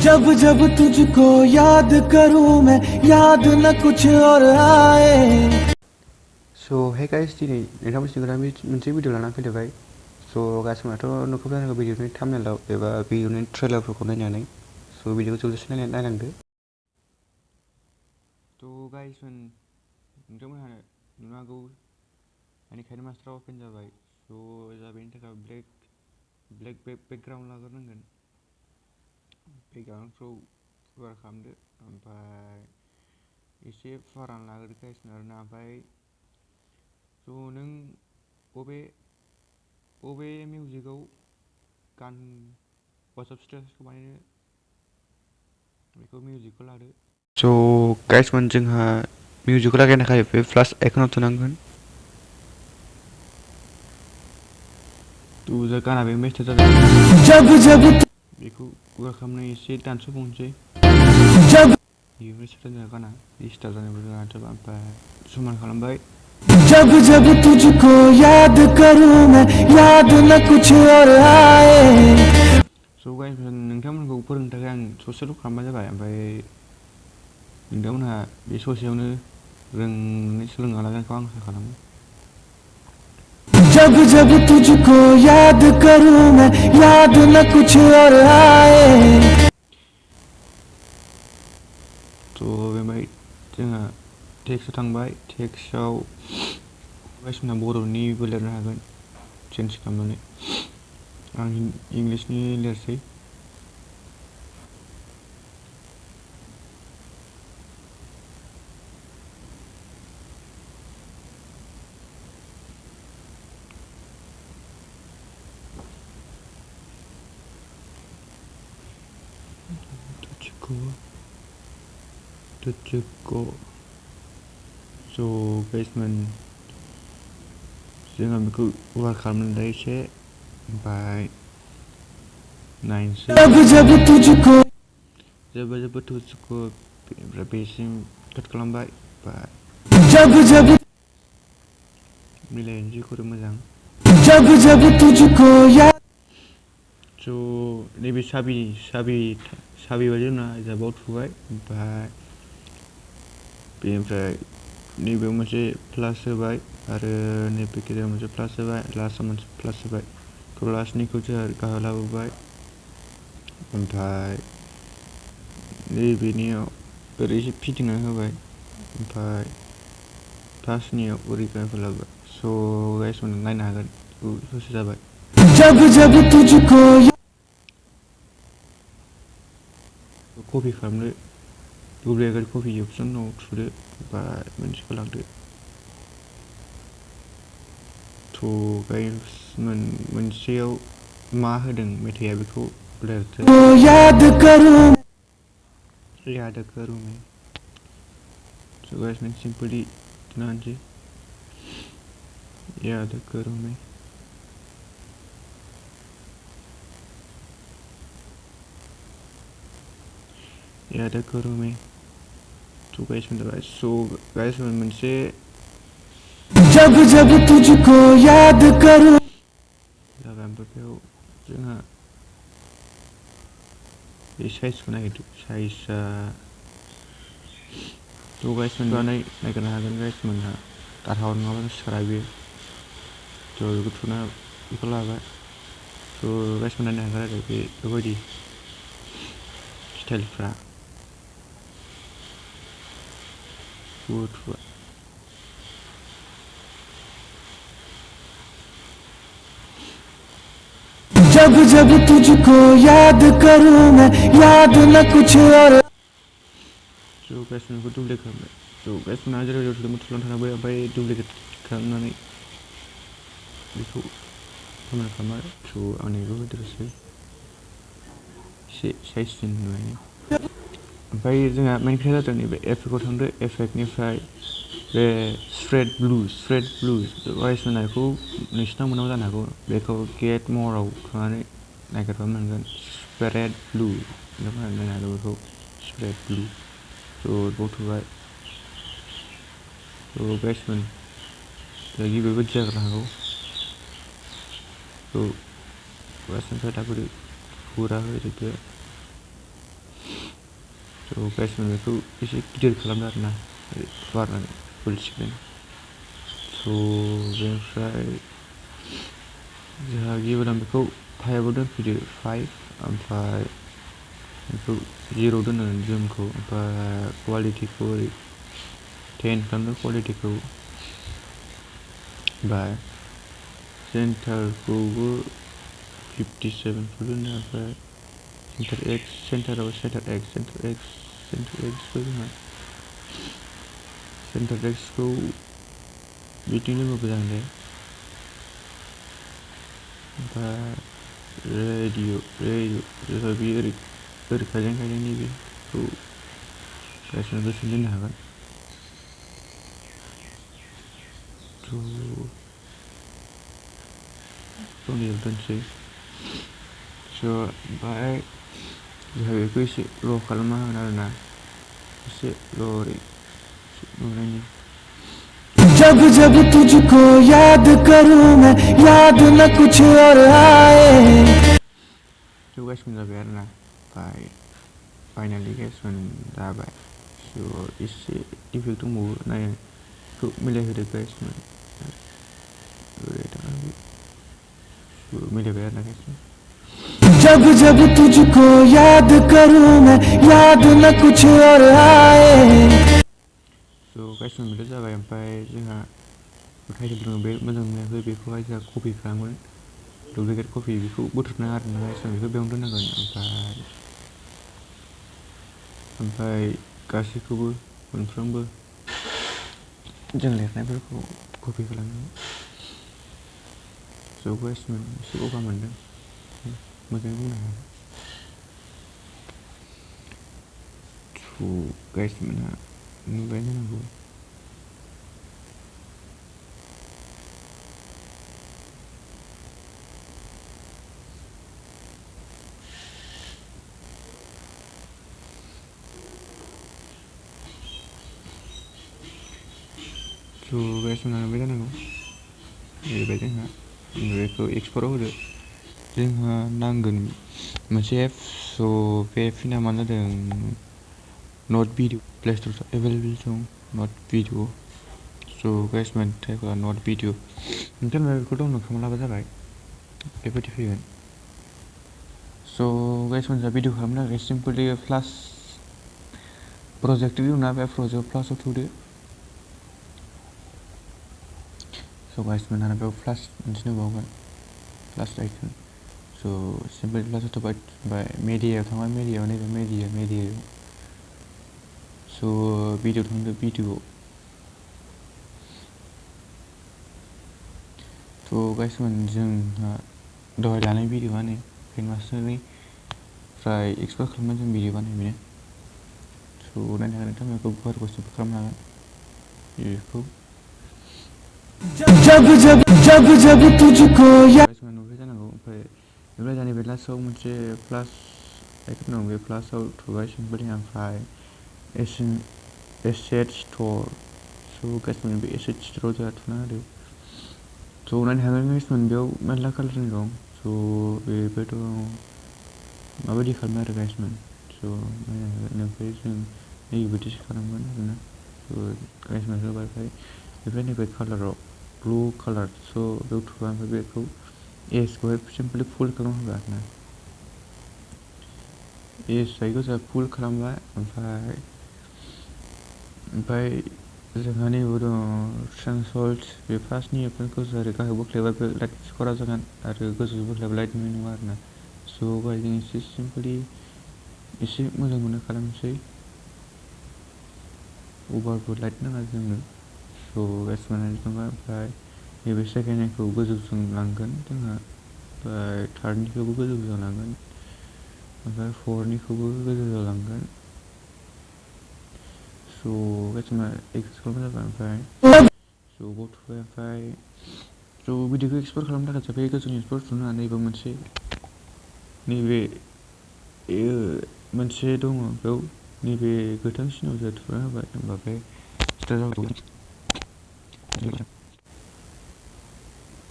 जब जब तुझको याद करूं मैं याद न कुछ और आए। So hey guys, दिनै नोंथांमोनसिम गोदान मोनसे भिडिअ लानानै फैलायबाय। So गासिबोथ' नुखाबाय जानांगौ भिडिअनि थाम्बनेलाव एबा भिडिअनि ट्रेलारफोरखौ नायनानै। So भिडिअखौ जोबजासिम नायलांदो। So guys, नोंथांमोनहा नुनो हागौ आंनि काइसे मास्टारा अपेन जाबाय। So जा बेनि थाखाय ब्लेक बेकग्राउन्ड लाग्रोनांगोन। बेकग्राउन्डखौ फुवार खालामदो, ओमफ्राय एसे फुवारान लाग्रोगासिनो आरोना। ओमफ्राय स' नों बबे मिउजिकआव गान वाट्सएप स्टेटासखौ बानायनो बेखौ मिउजिकखौ लादो। स' गाइसमोन जोंहा मिउजिकखौ लागायनो थाखाय बे प्लास आइकनाव थुनांगोन। थ' जा गाना बे मेस्टार जादों बेखौ गुवार खालामनो एसे दानस'बावनोसै। बेनिफ्राय स्टार्ट जानाय गाना स्टार्ट जानायबो जोंहा ओमफ्राय समान खालामबाय। जब जब तुझको याद करूं मैं याद न कुछ और आए। स' गाइस नोंथांमोनखौ फोरोंनो थाखाय आं ससेल' खालामबाय जाबाय, ओमफ्राय नोंथांमोनहा बे ससेयावनो रोंनानै सोलोंना लागोनखौ आं आसा खालामो। जब जब तुझको याद करूं मैं याद न कुछ और आए। थ' बेनिफ्राय जोंहा टेक्स्टआव थांबाय। टेक्स्टआव गाइसमोनहा बर'निबो लिरनो हागोन चेन्ज खालामनानै। आं इंलिसनि लिरसै। तुझको स' गाइसमोन जोंहा बेखौ गुवार खालामनानै एसे, ओमफ्राय नायनोसै। जब जब तुझको बेसिम काट खालामबाय, ओमफ्राय मिलायनोसै खरो मोजां। स' नैबे साबि बायदि होना जाबाव थुबाय, ओमफ्राय बेनिफ्राय नैबे मोनसे प्लास होबाय आरो नैबे गेजेराव मोनसे प्लास होबाय, लास्टआव मोनसे प्लास होबाय। थ' लास्टनिखौ जोंहा गाहायाव लाबोबाय, ओमफ्राय नैबेनियाव ओरै एसे फिदिंना होबाय, ओमफ्राय फार्स्टनियाव ओरै गाहायाव लाबोबाय। स' गाइसमोन नायनो हागोन ससे जाबाय। कपि खालामदो, डुप्लिकेट कपि अप्सनाव थुदो, ओमफ्राय मोनसेखौ लांदो। थ' गाइसमोन मोनसेयाव मा होदों मेथाइआ बेखौ लिरदो। याद करूं मैं। स' गाइसमोन सिम्पली थुना होनोसै याद करूं मैं। याद करूं मैं। थ' गाइसमोन जाबाय। स' गाइसमोन मोनसे जब जब तुझको याद करूं जाबाय। ओमफ्राय बेयाव जोंहा बे साइजखौ नागिरदो। साइजआ थ' गाइसमोन नागिरनो हागोन गाइसमोनहा दाथाव नङाबा सिखारा बेयो। थ' बेखौ थुना बेखौ लाबाय। थ' गाइसमोन नायनो हागोन आरो बेबायदि स्टाइलफ्रा थुवा। जब जब तुझको याद करूं मैं याद न कुछ और। स' गाइसमोनखौ डुप्लिकेट खालामबाय। स' गाइसमोनहा जेराव थुदोंमोन थुनानै थानांबाय, ओमफ्राय डुप्लिकेट खालामनानै बेखौ कमेन्ट खालामो। स' आं नैबेखौ होदेरसै एसे साइजसिन नुनायनि। ओमफ्राय जोंहा मेन खोथाया जादों नैबे एफेक्टआव थांदो। एफेक्टनिफ्राय बे स्प्रेड ब्लु गाइसमोनहा बेखौ नोंसिनाव मोनाबो जानो हागौ। बेखौ गेट मराव थांनानै नागिरबा मोनगोन। स्प्रेड ब्लु नोंथांमोनहा नायनो हागौ बेखौ स्प्रेड ब्लु। थ' बेयाव थुबाय। थ' गाइसमोन गिबियाव बेबायदि जाग्रोनो हागौ। थ' गाइसमोन खोथा फुरा होजोबदो। स' गाइस माने बेखौ एसे गिदिर खालामदो आरोना बारनानै फुल स्क्रिन स' बेनिफ्राय जोंहा गिबियाव आं बेखौ 5आव दोनफैदो 5 ओमफ्राय बेखौ 0 दोनो जुमखौ ओमफ्राय क्वालिटिखौ ओरै 10 खालामदो क्वालिटिखौ ओमफ्राय सेन्टारखौबो 57 खौ दोनो ओमफ्राय सेन्टाराव सेन्टार एक्सखौ जोंहा सेन्टार एक्सखौ बिदिनो मोजां दे ओमफ्राय रेडिअ जोंहा बेयो ओरै खायलें बेखौ गासिबो गोसो दोननो हागोन उन्दैयाव दोनसै स' ओमफ्राय जोंहा बेखौ एसे ल' खालामना होगोन आरोना एसे ल' ओरै नुनायनि जब जब तुझको याद करूं मैं याद न कुछ और आए जौगासिनो जाबाय आरोना ओमफ्राय फाइनालि गाइसमोन जाबाय स' एसे डिफेक्ट दंबावो नायखौ मिलायहोदो गाइसमोन मिलायबाय आरोना गाइसमोन जब जब तुझको याद करूं मैं याद न कुछ और आए स' गाइसमोन बेल' जाबाय ओमफ्राय जोंहा टाइटेल दङ बे मोजां मोनाखै बेखौहाय जोंहा कपि खालामगोन डुप्लिकेट कपि बेखौ बोथोरनो आरोना गाइसमोन बेखौ बेयावनो दोननांगोन ओमफ्राय गासैखौबो मोनफ्रोमबो जों लिरनायफोरखौ कपि खालामनांगोन स' गाइसमोन एसे गगा मोनदों मोजाङै बुंनो हाया स' गाइसमोनहा नुबाय जानांगौ स' गाइसमोनहा नुबाय जानांगौ बेबाय जोंहा बेखौ एक्सपर्टआव होदो जोंहा नांगोन मोनसे एप स' बे एपनि नामानो जादों नट भिडिअ प्ले स्ट'राव एभेलेबल दं नट भिडिअ स' गाइसमोन टाइप खालाम नट भिडिअ नोंथाङा बेखौ डाउनलड खालामना लाबा जाबाय बेबायदि फैगोन स' गाइसमोन जोंहा भिडिअ खालामनो थाखाय सिम्पलि प्लास प्रजेक्ट दंना बे प्रजेक्ट प्लासाव थुदो स' गाइसमोन बेयाव प्लास मोनसे नुबावगोन प्लास आइकन स' सिम्पल प्लासाव थुबाय ओमफ्राय मेडियायाव थांबाय मेडियायाव नैबे मेडियायाव स' भिडिअ थांदो भिडिअ थ' गाइसमोन जोंहा दहाय लानाय भिडिअआ नै फ्राय एक्सपार्ट खालामनानै जों भिडिअ बानाय बेनो स' नायनो हागोन नोंथाङा बेखौ गुवार गुवारसिनबो खालामनो हागोन बेखौ जब जब तुझको गाइसमोन नुबाय जानांगौ ओमफ्राय नुबाय जानाय बे लास्टआव मोनसे प्लास आइकन दं बे प्लासाव थुबाय सिम्पलि ओमफ्राय एसेट स्ट'र स' गाइसमोन बे एसेट स्ट'राव जोंहा थुना होदो स' नायनो हागोन गाइसमोन बेयाव मेरला कालारनि दं स' बेबो दं माबायदि खालामो आरो गाइसमोन स' नायनो हागोन ओमफ्राय जों नैबेबायदिसो खालामगोन आरोना स' गाइसमोन होबाय ओमफ्राय नैबे कालाराव ब्लु कालार स' बेयाव थुबा ओमफ्राय बेखौ एजखौहाय सिम्पलि फुल खालामना होबाय आरोना एज जायखौ जोंहा फुल खालामबाय ओमफ्राय जोंहा नैबेयाव दङ ट्रेन्सल्ट बे फार्स्टनि एपफोरखौ जों ओरै गाहायाव बोख्लायबा बे लाइट स्करा जागोन आरो गोजौआव बोख्लायबा लाइट नुनाय नङा आरोना स' बेहाय जों एसे सिम्पलि एसे मोजां मोनो खालामनोसै अभारबो लाइट नाङा जोंनो स' गाइसमोन बिदिबा ओमफ्राय नैबे सेकेन्डनिखौ गोजौजों लांगोन जोंहा ओमफ्राय थार्डनिखौबो गोजौजों लांगोन ओमफ्राय फरनिखौबो गोजौजों लांगोन स' गाइसमोन एक्सपार्ट खालामनाय जाबाय ओमफ्राय स' थुबाय ओमफ्राय स' भिडिअखौ एक्सपार्ट खालामनो थाखाय जों बे गोजौनि एक्सपार्ट थुनो नैबे मोनसे नैबे मोनसे दङ बेयाव नैबे गोथांसिनाव जों थुना होबाय होमबा बे स्टार्ट जाबाय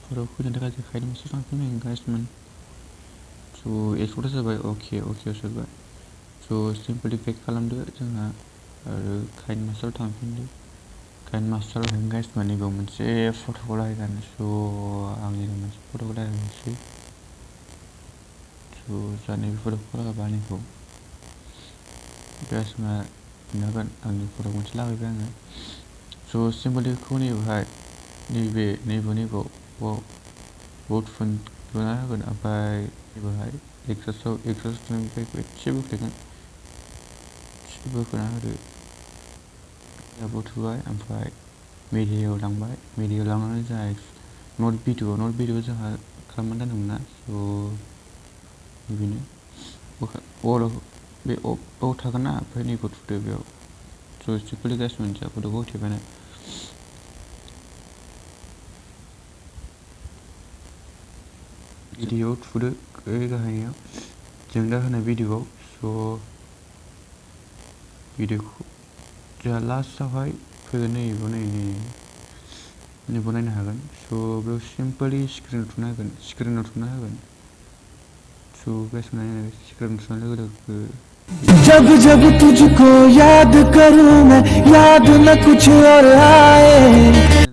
फराव फैनो थाखाय जों खायनो मोनसे फांसन गाइसमोन स' एक्सपार्टआ जाबाय अकेआव सोबाय स' सिम्पलि पेक खालामदो जोंहा आरो काइन मास्टाराव थांफिनदो काइन मास्टाराव थांगोन गाइस माने बेयाव मोनसे फट'खौ लायगोन स' आंनि मोनसे फट'खौ लायनोसै स' जानि बे फट'खौ लागाबा आंनिखौ गाइस मा नुगोन आंनि फट' मोनसे लागायबाय आङो स' सिम्पलि बेखौ नैबेयाव फन थुना होगोन ओमफ्राय बेवहाय एक्सट्रासआव एसे बोख्लायगोन एसे बोखोना होदो दाबो थुबाय ओमफ्राय मिडियायाव लांबाय मिडियायाव लांनानै जोंहा नट भिडिअ जोंहा खालामना दोनदोंमोन ना स' बेनो बे अफआव थागोन ना ओमफ्राय नैखौ थुदो बेयाव स' सिम्पलि गाइस मोनसे फट'खौ होथेबानो भिडिअ थुदो गाहायाव जों दा होनाय भिडिअआव स' भिडिअखौ जोंहा लास्टआवहाय फैगोन नैबेयाव नायनो हागोन स' बेयाव सिम्पलि स्क्रिनाव थुना होगोन स' गाइस माने स्क्रिनाव थुनाय लोगो लोगो जब जब तुझको याद करूं मैं याद न कुछ और आए